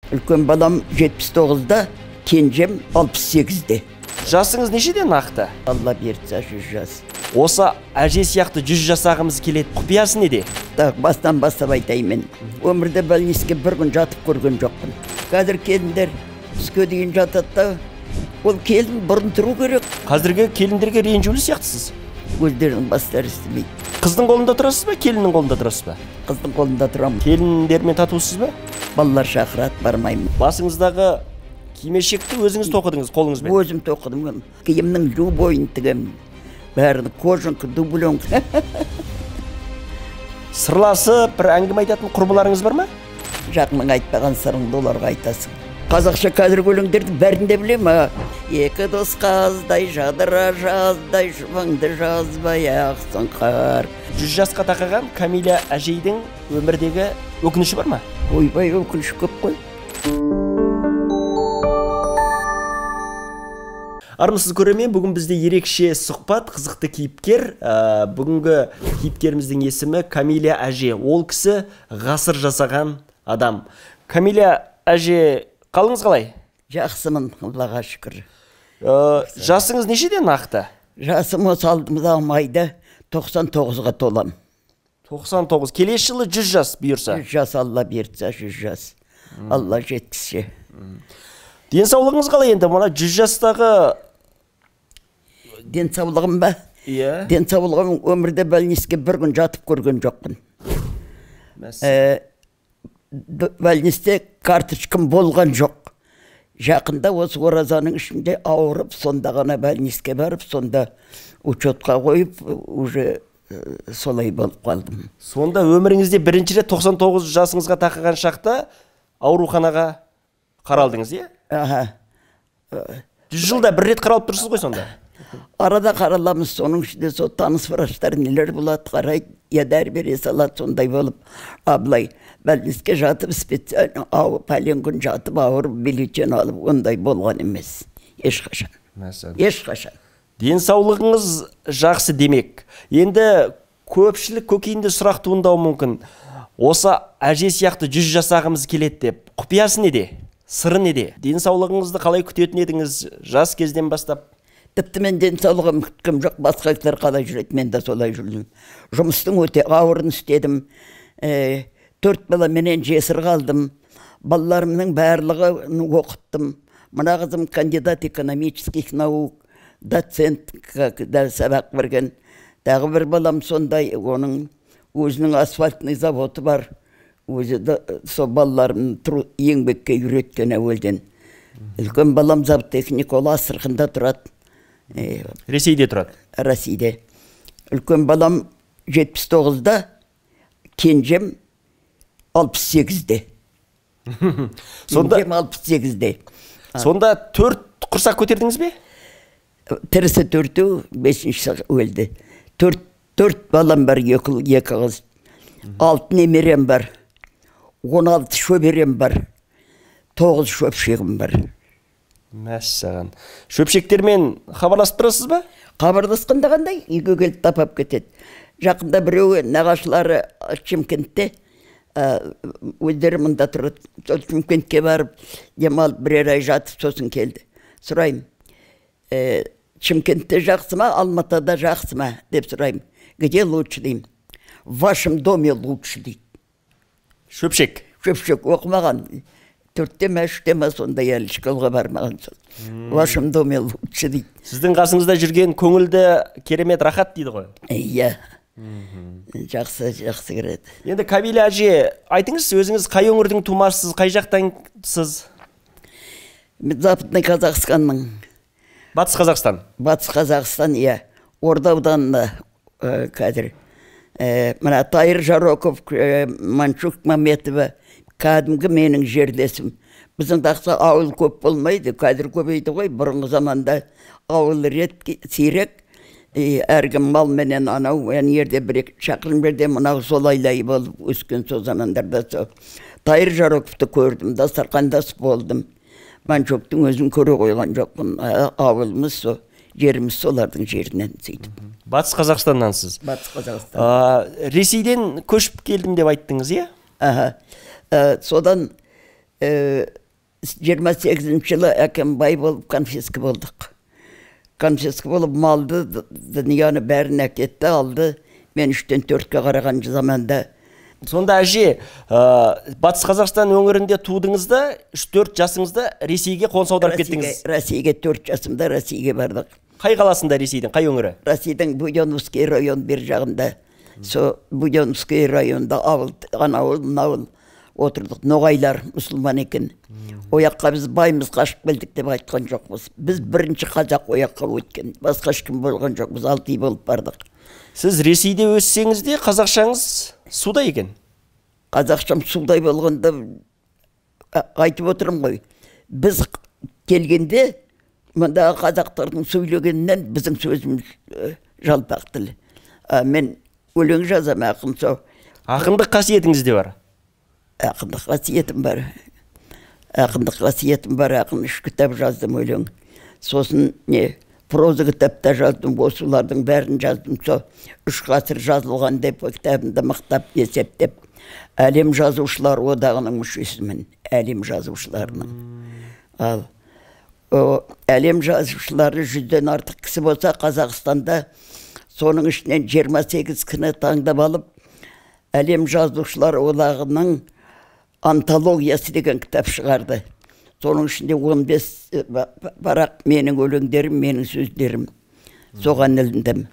Үлкен балам 79-да, кенжем 68-де. Жасыңыз нешеде нақты? Алла бұйыртса 100 жас. Осы әже сияқты 100 жасағымыз келеді. Құпиясы неде? Так, бастан бастап айтайын мен. Өмірде больницаға бір күн жатып көрген жоқпын. Қазір келіндер түске дейін жатады да, ол келін бұрын тұру керек. Қазіргі келіндерге ренжулі сияқтысыз. Өздерінің бастары істемейді. Қыздың қолында тұрасыз ба, келіннің қолында тұрасыз ба? Қыздың қолында тұрамын. Келіндермен татусыз ба? Балалар шақырады, бармаймын. Басыңыздағы кимешекті өзіңіз тоқыдыңыз қолыңызбен? Өзім тоқыдым. Киімнің любойын тігемін. Бәрін кожанка, дубленка. Сырласып бір әңгіме айтатын құрбыларыңыз бар ма? Жақының айтпаған сырыңды оларға айтасың. Қазақша қазіргі өлеңдерді бәрін де білемін. Екі дос қаздай, жадыра жаздай, жұбыңды жазбай ақсыңқар. 100 жасқа тақаған Камиля әжейдің өмірдегі өкініші бар ма? Ойбай, өкініш көп қой. Армысыз көрермен, бүгін бізде ерекше сұхбат, қызықты кейіпкер. Бүгінгі кейіпкеріміздің есімі Камиля әже. Ол кісі ғасыр жасаған адам. Камиля әже, қалыңыз қалай? Жақсымын, Аллаға шүкір. Жасыңыз нешеде нақты? Жасым осы алдымызда майда 99-ға толам. 99. Келесі жылы 100 жас бұйырса. 100 жас, Алла бұйыртса, 100 жас. Алла жеткізсе. Денсаулығыңыз қалай енді? Мына 100 жастағы денсаулығым ба? Иә. Денсаулығым өмірде больницаға бір күн жатып көрген жоқпын. Больницте карточкам болған жоқ. Жақында осы оразаның ішінде ауырып, сонда ғана больницаға барып, сонда учетқа қойып, уже солай болып қалдым. Сонда өміріңізде бірінші рет 99 жасыңызға тақаған шақта ауруханаға қаралдыңыз, иә? Аха. 100 жылда бір рет қаралып тұрсыз ғой сонда? Арада қараламыз, соның ішінде сол таныс врачтар нелер болады, қарайды, я дәрі бере салады, сондай болып. Абылай больницаға жатып, специально пәлен күн жатып, ауырып, бюллетень алып, ондай болған емес. Ешқашан. Ешқашан. Денсаулығыңыз жақсы демек. Енді көпшілік көкейінде сұрақ туындауы мүмкін. Осы әже сияқты 100 жасағымыз келеді деп. Құпиясы неде? Сыры неде? Денсаулығыңызды қалай күтетін едіңіз жас кезден бастап? Тіпті мен денсаулығым күткім жоқ, басқа кісілер қалай жүреді, мен де солай жүрдім. Жұмыстың өте ауырын істедім. 4 баламенен жесір қалдым. Балаларымның барлығын оқыттым. Мына қызым кандидат экономических наук, доцент, сабақ берген. Тағы бір балам сондай, оның өзінің асфальтный заводы бар. Өзі де сол балаларын еңбекке үйреткен әуелден. Үлкен балам зоотехник, ол Астраханда тұрады. Ресейде тұрады? Ресейде. Үлкен балам 79-да, кенжем 68-де. Кенжем 68-де. Сонда 4 құрсақ көтердіңіз бе? Тірісі 4-еу, 5-шісі өлді. 4 балам бар, 2 қыз. 6 немерем бар. 16 шөберем бар. 9 шөпшегім бар. Мәссаған. Шөпшектермен хабарласып тұрасыз ба? Хабарласқанда қандай? Үйге келіп тапап кетеді. Жақында біреуі нағашылары Шымкентте, өздері мұнда тұрады. Сол Шымкентке барып, демалып бірер ай жатып сосын келді. Сұраймын, Шымкентте жақсы ма, Алматыда жақсы ма деп сұраймын. Где лучше деймін. В вашем доме лучше дейді. Шөпшек? Шөпшек оқымаған. 4-те ме, 3-те ме, сондай әлі школға бармаған сол. В вашем доме лучше дейді. Сіздің қасыңызда жүрген көңілді керемет рахат дейді ғой? Иә. Жақсы, жақсы көреді. Енді Камиля әже, айтыңызшы, өзіңіз қай өңірдің тумасысыз, қай жақтансыз? Мен Западный Қазақстанның. Батыс Қазақстан? Батыс Қазақстан, иә. Орда ауданында қазір. Мына Тайыр Жароков, Манчук Маметова, кәдімгі менің жерлесім. Біздің тақса ауыл көп болмайды, қазір көбейді ғой. Бұрынғы заманда ауыл сирек, әркім малменен анау, жерде бір шақырым жерде мынау солайлай болып өскен сол замандарда сол. Тайыр Жароковты көрдім, дастарқандас болдым. Манчуктың өзін көре қойған жоқпын. Ауылымыз сол, жеріміз солардың жерінен сөйтіп. Батыс Қазақстаннансыз? Батыс Қазақстан. Ресейден көшіп келдім деп айттыңыз, иә? Аха. Содан 28 жылы әкем бай болып конфиске болдық. Конфиске болып малды, дүнияны бәрін әкетті, алды. Мен 3-тен 4-ке қараған заманда. Сонда әже, Батыс Қазақстан өңірінде тудыңыз да, 3-4 жасыңызда Ресейге қоныс аударып кеттіңіз. Ресейге 4 жасымда Ресейге бардық. Қай қаласында Ресейдің, қай өңірі? Ресейдің Будённовский район бер жағында. Со Будённовский районда ауыл, ана ауыл, мына ауыл отырдық. Ноғайлар мұсылман екен. Ояққа біз баймыз, қашып келдік деп айтқан жоқпыз. Біз бірінші қазақ ояққа өткен. Басқа ешкім болған жоқ. Біз 6 үй болып бардық. Сіз Ресейде өссеңіз де қазақшаңыз судай екен. Қазақшам судай болғанда айтып отырмын ғой. Біз келгенде мұндағы қазақтардың сөйлегенінен біздің сөзіміз жалпақ тіл. Мен өлең жазам, ақын сол. Ақындық қасиетіңіз де бар? Ақындық қасиетім бар. Ақындық қасиетім бар, ақын 3 кітап жаздым өлең. Сосын не, проза кітапта жаздым, осылардың бәрін жаздым. Со 3 ғасыр жазылған деп кітабымды мықтап есептеп. Әлем жазушылар одағының мүшесімін, әлем жазушыларының. Ал әлем жазушылары 100-ден артық кісі болса, Қазақстанда соның ішінен 28 кісіні таңдап алып, әлем жазушылар одағының антологиясы деген кітап шығарды. Соның ішінде 15 парақ менің өлеңдерім, менің сөздерім. Соған іліндім.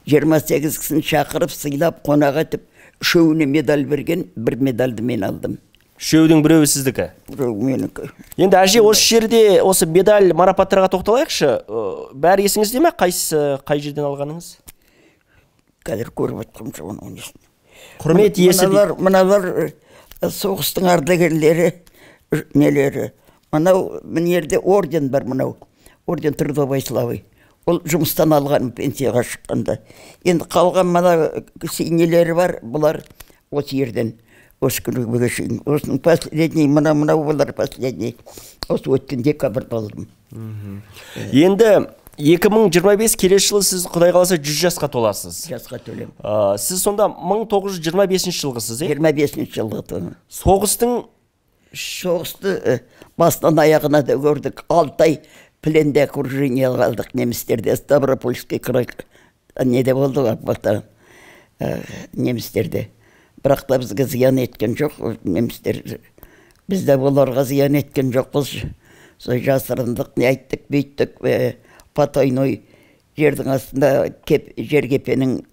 28 кісіні шақырып, сыйлап, қонақ етіп, 3-еуіне медаль берген, бір медальді мен алдым. 3-еудің біреуі сіздікі? Біреуі менікі. Енді әже, осы жерде осы медаль марапаттарға тоқталайықшы. Бәрі есіңізде ме? Қайсы, қай жерден алғаныңыз? Қазір көріп отырмын жоқ, оның несін. Құрмет иесі дейді. Мыналар соғыстың ардагерлері, нелері. Мынау, мына жерде орден бар мынау. Орден Трудовой славы. Ол жұмыстан алған пенсияға шыққанда. Енді қалған мына нелері бар, бұлар осы жерден. Осы күнге шейін. Осының последний, мынау бұлар последний. Осы өткен декабрьда алдым. Енді 2025 келесі жылы сіз Құдай қаласа 100 жасқа толасыз. Жасқа төлем. Сіз сонда 1925 жылғысыз, е? 25 жылғы толамын. Соғысты басынан аяғына да көрдік. 6 ай пленде окружение қалдық немістерде. Ставропольский край неде болды ғой, немістерде. Бірақ та бізге зиян еткен жоқ немістер. Біз де оларға зиян еткен жоқпыз. Сол жасырындық, не айттық, бүйттік, потайной жердің астында жер кепенің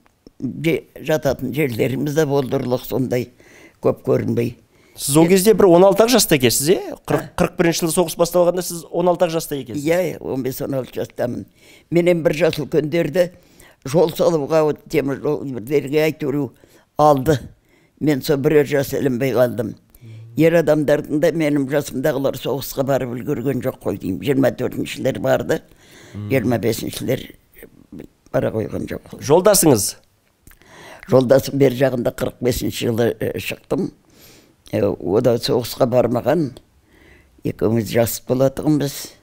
жататын жерлеріміз де болдырлық, сондай көп көрінбей. Сіз ол кезде бір 16 жаста екенсіз, е? 41 жылы соғыс басталғанда сіз 16 жаста екенсіз. Иә, 15-16 жастамын. Менен бір жас үлкендерді жол салуға, темір жол бірдерге әйтеуір алды. Мен сол бірер жас ілінбей қалдым. Ер адамдардың да менің жасымдағылар соғысқа барып үлгерген жоқ қой деймін. 24-шілер барды, 25-шілер бара қойған жоқ. Жолдасыңыз? Жолдасым бер жағында 45 жылы шықтым. О да соғысқа бармаған. Екеуміз жас болатұғынбыз.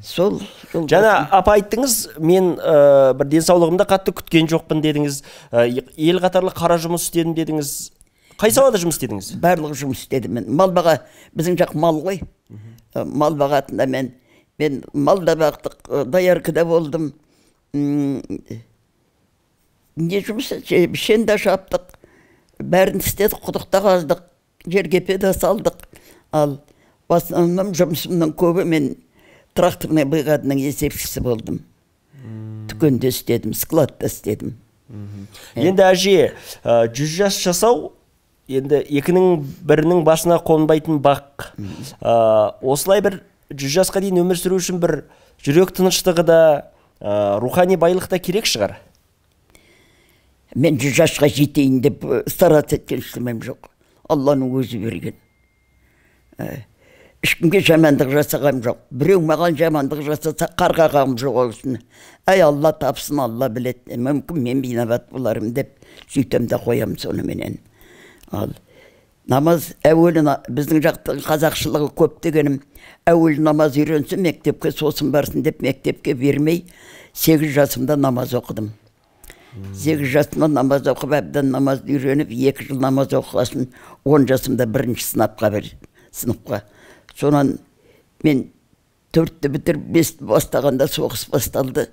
Сол. Жаңа апа айттыңыз, мен бір денсаулығымда қатты күткен жоқпын дедіңіз, ел қатарлы қара жұмыс істедім дедіңіз. Қай салада жұмыс істедіңіз? Барлық жұмыс істедім мен. Мал баға, біздің жақ мал ғой. Мал бағатында мен мал да бақтық, дояркада болдым. Не жұмыс, пішен де шаптық, бәрін істедік, құдықта қаздық, жерге де салдық. Ал в основном жұмысымның көбі мен тракторный бригаданың есепшісі болдым. Дүкенде істедім, складта істедім. Енді әже, 100 жас жасау, енді екінің бірінің басына қонбайтын бақ. Осылай бір 100 жасқа дейін өмір сүру үшін бір жүрек тыныштығы да, рухани байлық та керек шығар. Мен 100 жасқа жетейін деп стараться еткен ештеңем жоқ. Алланың өзі берген. Ешкімге жамандық жасағам жоқ. Біреу маған жамандық жасаса, қарғағам жоқ олсын. Әй, Алла тапсын, Алла білет. Мүмкін мен бейнабат боларым деп сөйтем де қоям соныменен. Ал намаз әуелі біздің жақтың қазақшылығы көп дегенім, әуелі намаз үйренсін, мектепке сосын барсын деп мектепке бермей 8 жасымда намаз оқыдым. 8 жасымда намаз оқып, әбден намазды үйреніп, 2 жыл намаз оқығасын, 10 жасымда бірінші сынапқа бір сыныпқа. Сонан мен 4-ті бітіріп 5-ті бастағанда соғыс басталды.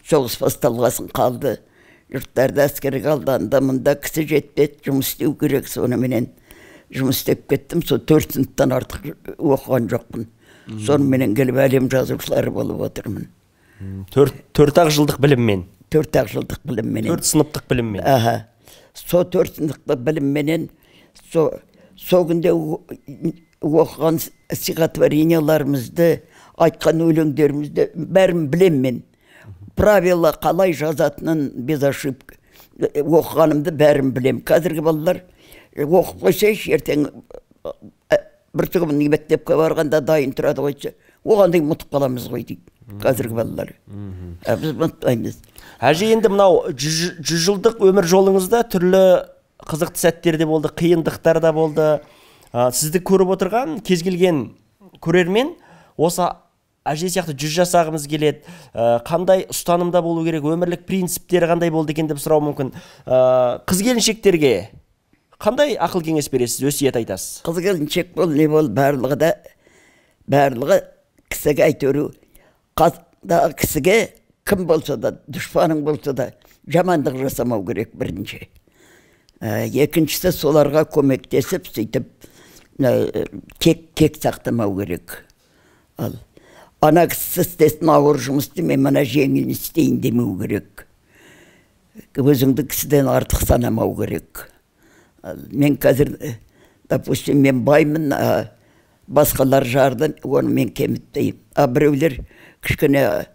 Соғыс басталғасын қалды. Жұрттарды әскерге алды, анда мында кісі жетпеді, жұмыс істеу керек, соныменен жұмыс істеп кеттім. Сол 4 сыныптан артық оқыған жоқпын. Соныменен келіп әлем жазушылары болып отырмын. 4-ақ жылдық біліммен? 4-ақ жылдық білімменен. 4 сыныптық біліммен? Аха. Со 4 сыныптық білімменен, со күнде оқыған стихотворенияларымызды, айтқан өлеңдерімізді бәрін білем мен. Правила қалай жазатынын без ошибок оқығанымды бәрін білем. Қазіргі балалар оқып қойсайшы, ертең бір түгін мектепке барғанда дайын тұрады ғой, оған дейін ұмытып қаламыз ғой дейді қазіргі балалар. Біз ұмытпаймыз. Әже, енді мынау 100 жылдық өмір жолыңызда түрлі қызықты сәттер де болды, қиындықтар да болды. Сізді көріп отырған кез келген көрермен осы әже сияқты 100 жасағымыз келеді, қандай ұстанымда болу керек, өмірлік принциптері қандай болды екен деп сұрауы мүмкін. Қыз келіншектерге қандай ақыл кеңес бересіз, өсиет айтасыз? Қыз келіншек бол, не бол, барлығы да, барлығы кісіге әйтеуір, қасындағы кісіге кім болса да, дұшпаның болса да, жамандық жасамау керек бірінші. Екіншісі, соларға көмектесіп, сөйтіп кек сақтамау керек. Ал ана кісі істесін ауыр жұмысты, мен мына жеңіл істейін демеу керек. Өзіңді кісіден артық санамау керек. Мен қазір, допустим, мен баймын, басқалар жарды, оны мен кемітпеймін. А біреулер кішкене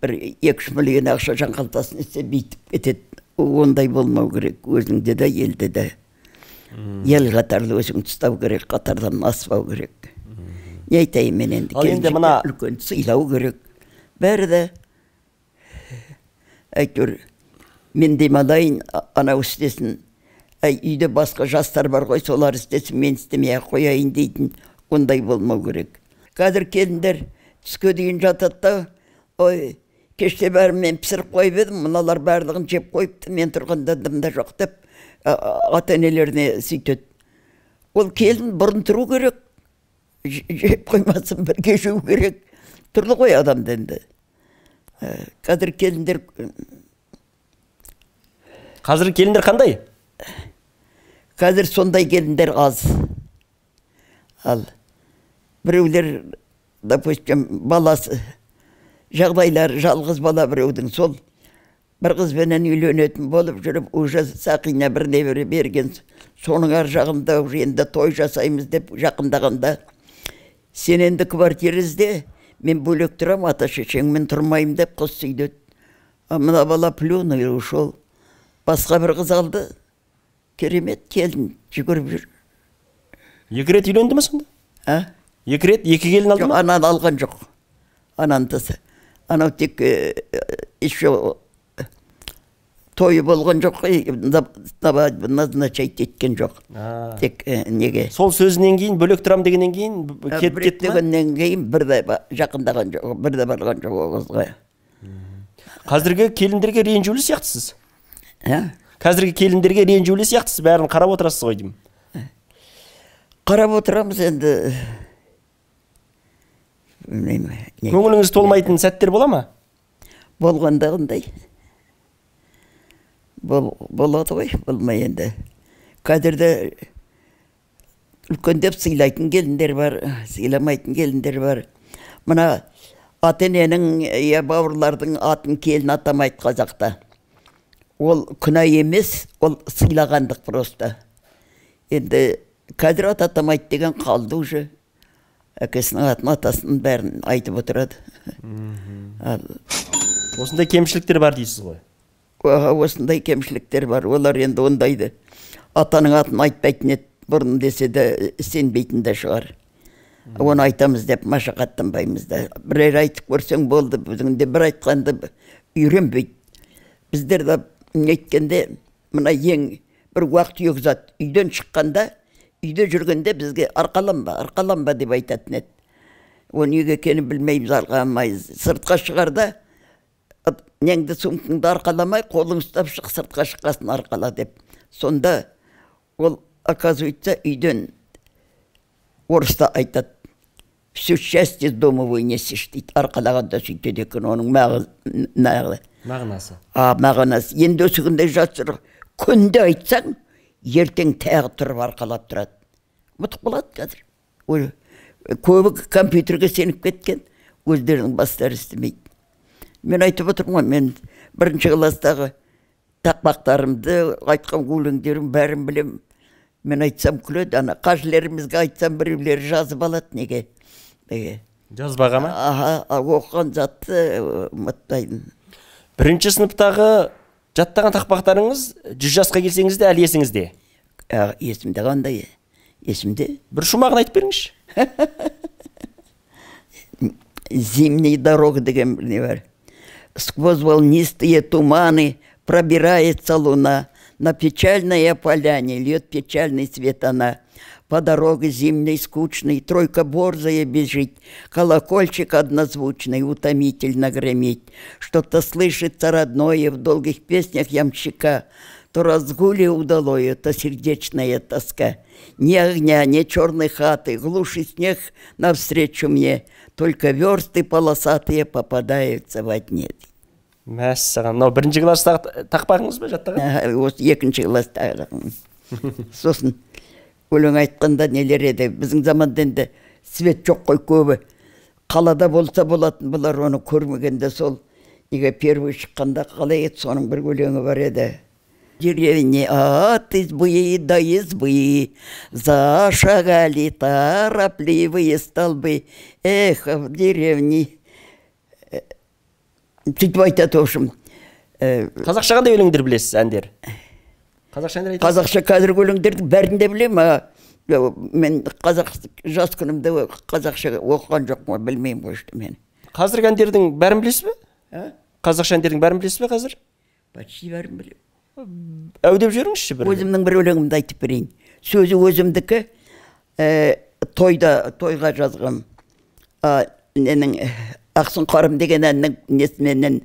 бір 2-3 миллион ақша жан қалтасын істеп бүйтіп кетеді. Ондай болмау керек, өзіңде де, елде де. Ел қатарлы өзіңді ұстау керек, қатардан аспау керек. Не айтайын мен енді, Ал енді мына үлкен сыйлау керек. Бәрі де әйтеуір мен демалайын, анау істесін, үйде басқа жастар бар ғой, солар істесін, мен істемей ақ қояйын дейтін ондай болмау керек. Қазір келіндер түске дейін жатады да, ой, кеште бәрін мен пісіріп қойып едім, мыналар барлығын жеп қойыпты, мен тұрғанда дым да жоқ деп ата-енелеріне сөйтеді. Ол келін бұрын тұру керек, жеп қоймасын, бірге жеу керек. Түрлі ғой адамды енді. Қазір келіндер... Қазір келіндер қандай? Қазір сондай келіндер аз. Ал біреулер, допустим, баласы, жағдайлары жалғыз бала біреудің, сол бір қызбенен үйленетін болып жүріп, уже сақина бір немере берген, соның ар жағында уже енді той жасаймыз деп жақындағанда, сен енді квартира ізде, мен бөлек тұрам, ата шешеңмен тұрмаймын деп қыз сөйледі. А мына бала плюнул и ушел. Басқа бір қыз алды, керемет келін жүгіріп жүр. 2 рет үйленді ме сонда? А? 2 рет, 2 келін алды Жоқ, ма? Ананы алған жоқ. Ананы тысы. Анау тек еще тойы болған жоқ қой, назначать еткен жоқ. Тек неге? Сол сөзінен кейін, бөлек тұрам дегеннен кейін кетіп Бөлек кетті ме? дегеннен кейін бір де жақындаған жоқ, бір де барған жоқ ол қызға. Қазіргі келіндерге ренжулі сияқтысыз. Ә? Қазіргі келіндерге ренжулі сияқтысыз, бәрін қарап отырасыз ғой деймін. Қарап отырамыз енді. Білмеймін, не. Көңіліңіз толмайтын сәттер бола ма? Болғанда қандай? Болады ғой, болмай енді. Қазірде үлкендеп сыйлайтын келіндер бар, сыйламайтын келіндер бар. Мына ата-ененің, я бауырлардың атын келін атамайды қазақта. Ол күнә емес, ол сыйлағандық просто. Енді қазір ат атамайды деген қалды уже. Әкесінің атын, атасының бәрін айтып отырады. Ал Осындай кемшіліктер бар дейсіз ғой? Осындай кемшіліктер бар. Олар енді ондайды. Атаның атын айтпайтын еді, бұрын десе де сенбейтін де шығар. Оны айтамыз деп машақаттанбаймыз да. Бірер айтып көрсең болды, біздің де бір айтқанды үйренбейді. Біздер де нейткенде мына ең бір уақ-түйек зат үйден шыққанда, үйде жүргенде бізге арқаланба, арқаланба деп айтатын еді. Оны неге екенін білмейміз, арқаламаймыз. Сыртқа шығарда неңді сумкаңды арқаламай, қолың ұстап шық, сыртқа шыққасын арқала деп. Сонда ол, оказывается, үйден Орыста айтады, все счастье дома вынесешь дейді, арқалағанда сөйтеді екен, оның мағынасы. Мағынасы. Енді осы күнде жасыр, күнде айтсаң, ертең тағы тұрып арқалап тұрады. Ұмытып қалады қазір. Көбі компьютерге сеніп кеткен, өздерінің бастары істемейді. Мен айтып отырмын ғой, мен бірінші класстағы тақпақтарымды, айтқан өлеңдерім бәрін білемін. Мен айтсам күледі, ана қажылерімізге айтсам біреулері жазып алады неге. Жазбаға ма? Аха, оқыған затты ұмытпаймын. Бірінші сыныптағы жаттаған тақпақтарыңыз 100 жасқа келсеңіз де әлі есіңізде? Есімде қандай? Есімде. Бір шумағын айтып беріңізші. Зимняя дорога деген не бар. Сквозь волнистые туманы пробирается луна. На печальной поляне льет печальный свет она. По дороге зимней скучной тройка борзая бежит, колокольчик однозвучный утомительно гремит. Что-то слышится родное в долгих песнях ямщика, то разгуле удалое, то сердечная тоска. Ни огня, ни черной хаты, глуши снег навстречу мне, только версты полосатые попадаются во дне. Мәссаған, мынау бірінші класстағы тақпағыңыз ба жаттаған? Осы екінші класстағы. Сосын өлең айтқанда нелер еді, біздің заманда енді свет жоқ қой көбі. Қалада болса болатын, бұлар оны көрмегенде сол неге первый шыққанда қалай еді, соның бір өлеңі бар еді. Деревни от избы до избы зашагали торопливые столбы. Эх, в деревне. Сөйтіп айтады, в общем. Қазақша қандай өлеңдер білесіз, әндер? Қазақша әндер айтасыз? Қазақша қазіргі өлеңдердің бәрін де білемін. Мен қазақ жас күнімде қазақша оқыған жоқпын, білмеймін ғой что мен. Қазіргі әндердің бәрін білесіз бе? Қазақша әндердің бәрін білесіз бе қазір? Почти бәрін білемін. Әу деп жіберіңізші бір. Өзімнің бір өлеңімді айтып берейін. Сөзі өзімдікі, тойға жазғам. Ненің Ақсұңқарым деген әннің несіменен,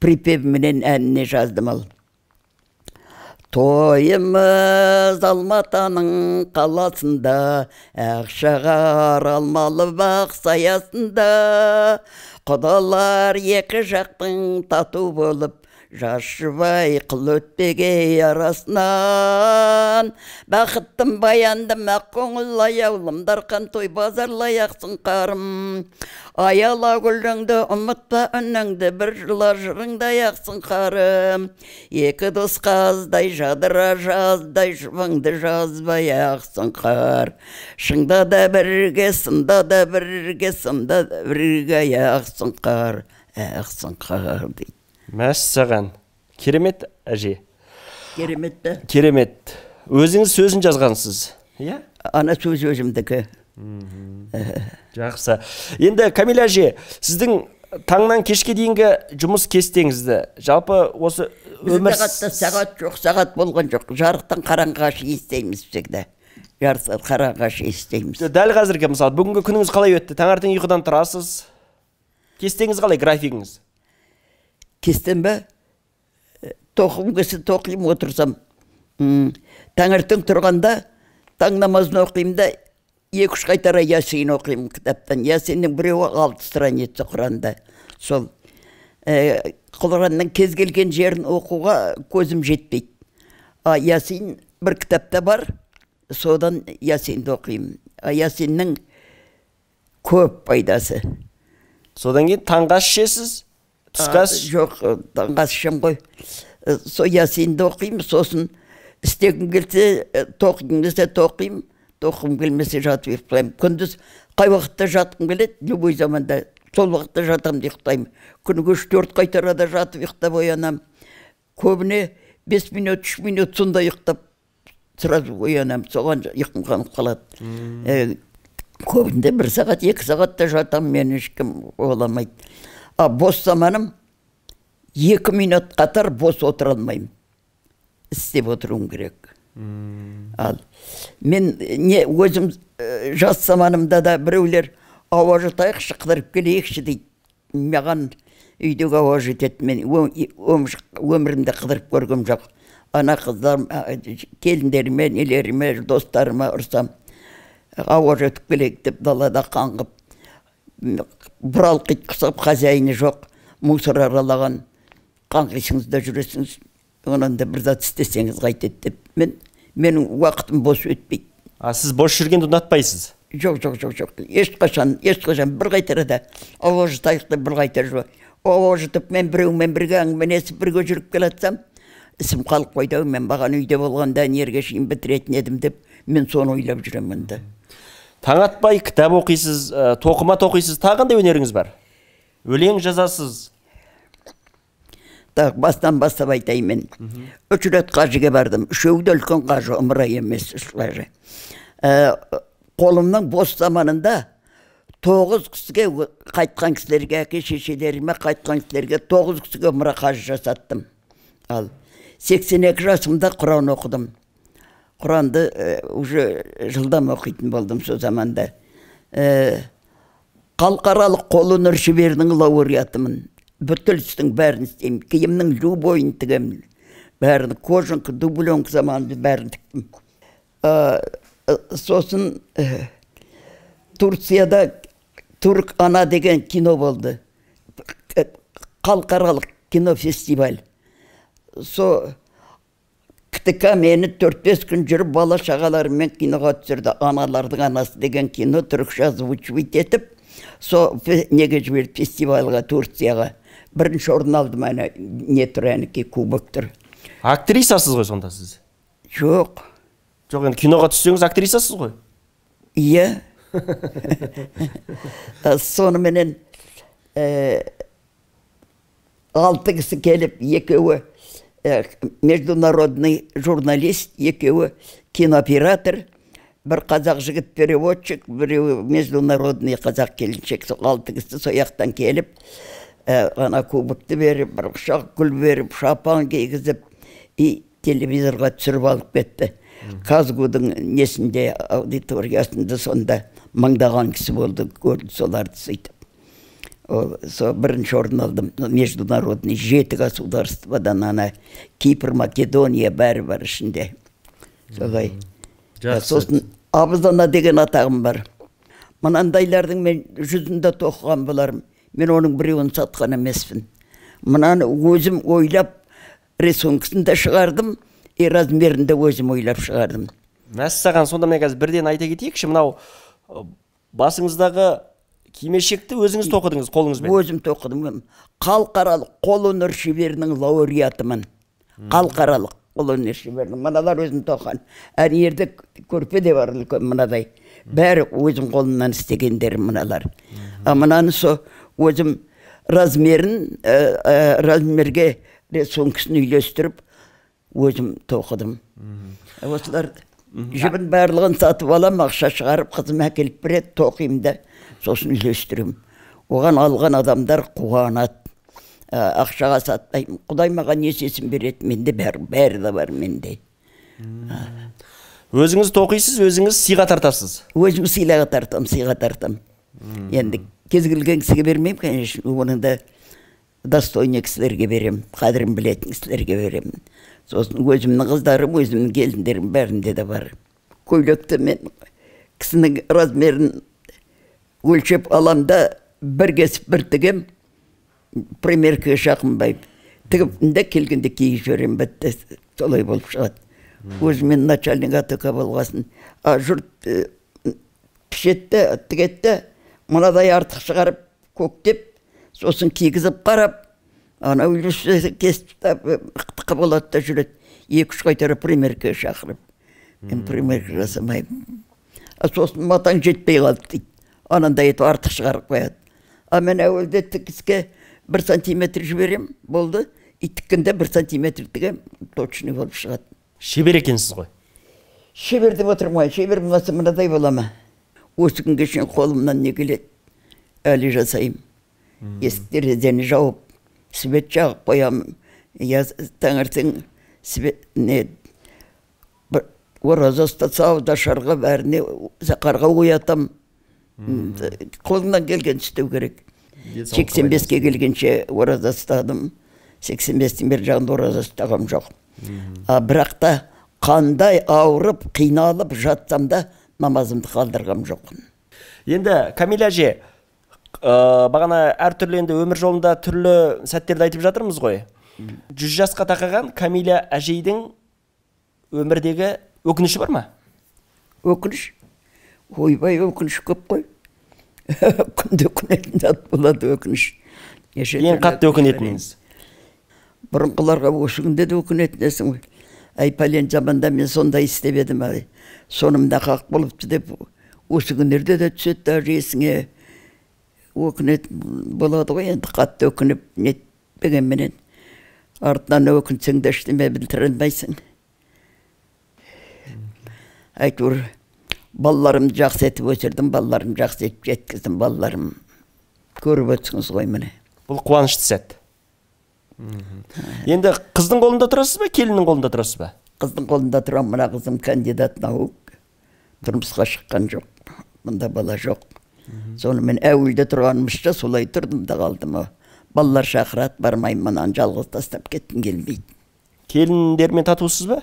припевіменен әніне жаздым ал. Тойымыз Алматының қаласында, Ақшағар алмалы бақ саясында, құдалар екі жақтың тату болып, жас жұбай қыл өтпегей арасынан. Бақыттым баяндым ақ көңіл аяулым, дарқан той базарлай Ақсұңқарым. Аяла гүліңді ұмытпа үніңді, бір жыла жырыңдай Ақсұңқарым. Екі дос қаздай жадыра жаздай, жұбыңды жазбай Ақсұңқар. Шыңда да бірге, сында да бірге, сында да бірге Ақсұңқар, Ақсұңқар дейді. Мәссаған, керемет әже. Керемет пе? Керемет. Өзіңіз сөзін жазғансыз, иә? Ана сөз өзімдікі. Жақсы. Енді Камила әже, сіздің таңнан кешке дейінгі жұмыс кестеңізді, жалпы осы өмір Бізде сағат жоқ, сағат болған жоқ. Жарықтан қараңғыға шейін істейміз всегда. Жарықтан қараңғыға шейін істейміз. Дәл қазіргі, мысалы, бүгінгі күніңіз қалай өтті? Таңертең ұйқыдан тұрасыз. Кестеңіз қалай, графигіңіз? Кестем бе? Тоқым келсе тоқимын, отырсам. Таңертең тұрғанда таң намазын оқимын да, 2-3 қайтара Ясин оқимын кітаптан. Ясиннің біреуі 6 страница Құранда. Сол Құранның кез келген жерін оқуға көзім жетпейді. А Ясин бір кітапта бар, содан Ясинді оқимын. А Ясиннің көп пайдасы. Содан кейін таңғы ас ішесіз? Түскі ас? Жоқ, таңғы ас ішемін ғой. Со Ясинді оқимын, сосын істегім келсе, тоқығым келсе тоқимын, тоқығым келмесе жатып ұйықтаймын. Күндіз қай уақытта жатқым келеді, любой заманда сол уақытта жатамын да ұйықтаймын. Күніге 3-4 қайтарада жатып ұйықтап оянамын. Көбіне 5 минут, 3 минут сонда ұйықтап сразу оянамын, соған ұйқым қанып қалады. Көбінде 1 сағат, 2 сағатта жатамын, мені ешкім ойламайды. А бос заманым 2 минут қатар бос отыра алмаймын. Істеп отыруым керек. Ал мен не өзім жас заманымда да біреулер ауа жұтайықшы, қыдырып келейікші дейді. Маған үйдегі ауа жетеді. Мен өмірімде қыдырып көргем жоқ. Ана қыздарым, келіндеріме, нелеріме, достарыма ұрсам. Ауа өтіп келейік деп далада қаңғып, бұралқы ит құсап, хозяины жоқ, мусор аралаған, қаңғисыңыз да жүресіңіз, онан да бір зат істесеңіз қайтеді деп. Менің уақытым бос өтпейді. А сіз бос жүргенді ұнатпайсыз? Жоқ, жоқ, жоқ, жоқ. Ешқашан, ешқашан бір қайтара да ауа жұтайық деп бір қайтара жоқ. Ауа жұтып мен біреумен бірге әңгімелесіп бірге жүріп келатсам, ісім қалып қойды, мен маған үйде болғанда энергия шейін бітіретін едім деп мен соны ойлап жүремін да. Таң атпай кітап оқисыз, тоқыма тоқисыз, тағы қандай өнеріңіз бар? Өлең жазасыз? Так, бастан бастап айтайын мен. 3 рет қажыға бардым. Үшеуі де үлкен қажы, ұмыра емес, 3 қажы. Қолымның бос заманында 9 кісіге қайтқан кісілерге, әке шешелеріме қайтқан кісілерге 9 кісіге ұмыра қажы жасаттым. Ал 82 жасымда Құран оқыдым. Құранды уже жылдам оқитын болдым сол заманда. Халықаралық қолөнер шеберінің лауреатымын. Бүткіл істің бәрін істеймін. Киімнің любойын тігемін. Бәрін, кожанка, дубленка заманында бәрін тіктім. Сосын Турцияда Түрк ана деген кино болды. Халықаралық кинофестиваль. Со КТК мені 4-5 күн жүріп бала шағаларыммен киноға түсірді. Аналардың анасы деген кино түрікше озвучивать етіп, со неге жіберді фестивальға, Турцияға. Бірінші орын алдым, ана не тұр, әнекей кубок тұр. Актрисасыз ғой сонда сіз? Жоқ. Жоқ, енді киноға түссеңіз актрисасыз ғой? Иә. Соныменен 6 кісі келіп, екеуі международный журналист, екеуі кинооператор, бір қазақ жігіт переводчик, біреуі международный қазақ келіншек. Сол 6 кісі сол жақтан келіп, ана кубокты беріп, бір құшақ гүл беріп, шапан кигізіп, и телевизорға түсіріп алып кетті. КазГУдың несінде, аудиториясында сонда мыңдаған кісі болды, көрді соларды сөйтіп. Со бірінші орын алдым, международный, 7 государстводан, ана Кипр, Македония, бәрі бар ішінде. Солай. Сосын абыз ана деген атағым бар. Мынандайлардың мен жүзінде тоқыған боларым. Мен оның біреуін сатқан емеспін. Мынаны өзім ойлап, рисункасын да шығардым, и размерін де өзім ойлап шығардым. Мәссаған, сонда мен қазір бірден айта кетейікші, мынау басыңыздағы кимешекті өзіңіз тоқыдыңыз қолыңызбен? Өзім тоқыдым. Халықаралық қолөнер шеберінің лауреатымын. Халықаралық қолөнер шеберінің. Мыналар өзім тоқыған. Әр жерде көрпе де бар үлкен мынадай. Бәрі өзім қолымнан істегендерім мыналар. А мынаны со өзім размерін, размерге рисункасын үйлестіріп өзім тоқыдым. Осылар жібін барлығын сатып алам, ақша шығарып қызым әкеліп береді, тоқимын да, сосын үйлестіремін. Оған алған адамдар қуанады. Ақшаға сатпаймын. Құдай маған несесін береді, менде бәрі де бар менде. Өзіңіз тоқисыз, өзіңіз сыйға тартасыз? Өзім сыйға тартам, сыйға тартам. Енді кез келген кісіге бермеймін, конечно, оның да достойный кісілерге беремін, қадірін білетін кісілерге беремін. Сосын өзімнің қыздарым, өзімнің келіндерім бәрінде де бар. Көйлекті мен кісінің размерін өлшеп алам да, бір кесіп бір тігем, примеркіге жақынбаймын. Тігіп де келгенде киіп жіберемін, бітті, солай болып шығады. Өзімен начальник АТК болғасын. А жұрт пішетті, тігетті, мынадай артық шығарып көктеп, сосын кигізіп қарап, ана үйлесі кесіп ықтықы болады да жүреді. 2-3 қайтара примеркіге шақырып. Мен примерка жасамаймын. А сосын матаң жетпей қалды дейді. Анандай етіп артық шығарып қояды. А мен әуелде тікіске 1 сантиметр жіберем, болды. И тіккенде 1 сантиметр тігем, точный болып шығады. Шебер екенсіз ғой? Шебер деп отырмын ғой. Шебер болмаса мынадай бола ма? Осы күнге шейін қолымнан не келеді, әлі жасаймын. Есік терезені жауып, свет жағып қоямын. Я таңертең свет не ораза ұстаса, ауызашарға бәріне сақарға оятам. Қолымнан келген істеу керек. 85-ке келгенше ораза ұстадым. 85-тің бер жағында ораза ұстағам жоқ. А бірақ та қандай ауырып, қиналып жатсам да Намазымды қалдырғам жоқ. Енді Камиля әже, бағана әртүрлі енді өмір жолында түрлі сәттерді айтып жатырмыз ғой. 100 жасқа тақаған Камиля әжейдің өмірдегі өкініші бар ма? Өкініш? Ойбай, өкініш көп қой. Күнде өкінетін зат болады өкініш. Ең қатты өкінетініңіз? Бұрынғыларға осы күнде де өкінетінесің ғой. Әй, пәлен заманда мен сондай істеп едім, ай, сонымда қақ болыпты деп осы күндерде де түседі даже есіңе. Өкінетін болады ғой енді, қатты өкініп нетпегенменен. Артынан өкінсең де ештеме білдіре алмайсың. Әйтеуір балаларымды жақсы етіп өсірдім, балаларымды жақсы етіп жеткіздім, балаларым көріп отырсыңыз ғой міне. Бұл қуанышты сәт. Енді қыздың қолында тұрасыз ба, келіннің қолында тұрасыз ба? Қыздың қолында тұрамын. Мына қызым кандидат наук, тұрмысқа шыққан жоқ, мұнда бала жоқ. Сонымен әуелде тұрғанымызша солай тұрдым да қалдым. Балалар шақырады, бармаймын, мынаны жалғыз тастап кеткім келмейді. Келіндермен татусыз ба?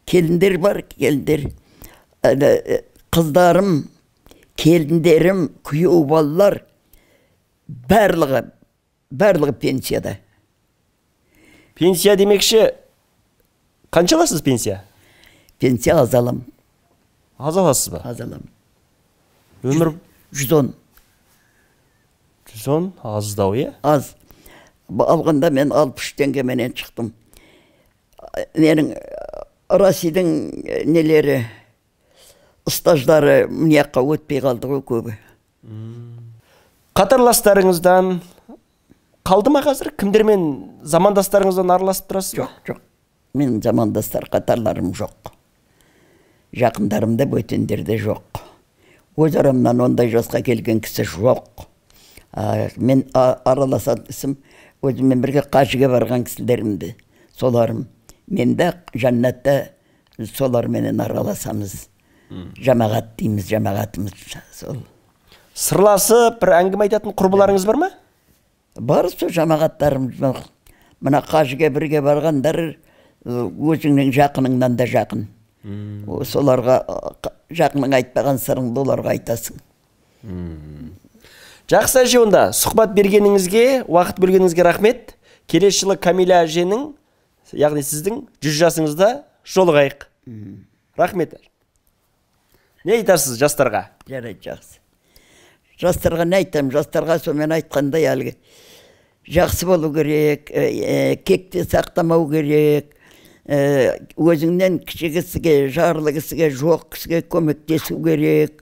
Келіндер бар, келіндер. Қыздарым, келіндерім, күйеу балалар барлығы пенсияда. Пенсия демекші, қанша аласыз пенсия? Пенсия аз алам. Аз аласыз ба? Аз алам. Өмір 110. 110 аздау, иә? Аз. Алғанда мен 63 теңгеменен шықтым. Менің Россияның нелері, стаждары мына жаққа өтпей қалды ғой көбі. Қатарластарыңыздан қалды ма қазір? Кімдермен замандастарыңыздан араласып тұрасыз ба? Жоқ, жоқ. Менің замандастар қатарларым жоқ. Жақындарым да бөтендер де жоқ. Өз арамнан ондай жасқа келген кісі жоқ. Мен араласатын кісім, өзіммен бірге қажыға барған кісілерімді, соларым. Мен де жәннатта соларменен араласамыз. Жамағат дейміз, жамағатымыз сол. Сырласып, бір әңгіме айтатын құрбыларыңыз бар ма? Бар, сол жамағаттарым. Мына қажыға бірге барғандар өзіңнің жақыныңнан да жақын. Соларға жақының айтпаған сырыңды оларға айтасың. Жақсы әже, онда сұхбат бергеніңізге, уақыт бөлгеніңізге рахмет. Келесі жылы Камиля әженің, яғни сіздің 100 жасыңызда жолығайық. Рахмет. Не айтасыз жастарға? Жарайды, жақсы. Жастарға не айтамын? Жастарға сонымен айтқандай әлгі жақсы болу керек, кекті сақтамау керек, өзіңнен кіші кісіге, жарлы кісіге, жоқ кісіге көмектесу керек,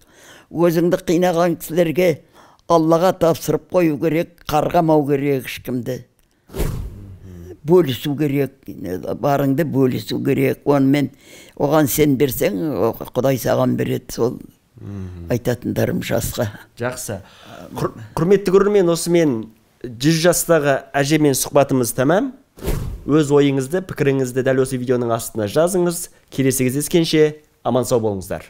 өзіңді қинаған кісілерге Аллаға тапсырып қою керек, қарғамау керек ешкімді. Бөлісу керек, барыңды бөлісу керек. Онымен оған сен берсең, Құдай саған береді. Сол айтатындарым жасқа. Жақсы. Құрметті көрермен, осымен 100 жастағы әжемен сұхбатымыз тәмам. Өз ойыңызды, пікіріңізді дәл осы видеоның астына жазыңыз. Келесі кездескенше аман сау болыңыздар.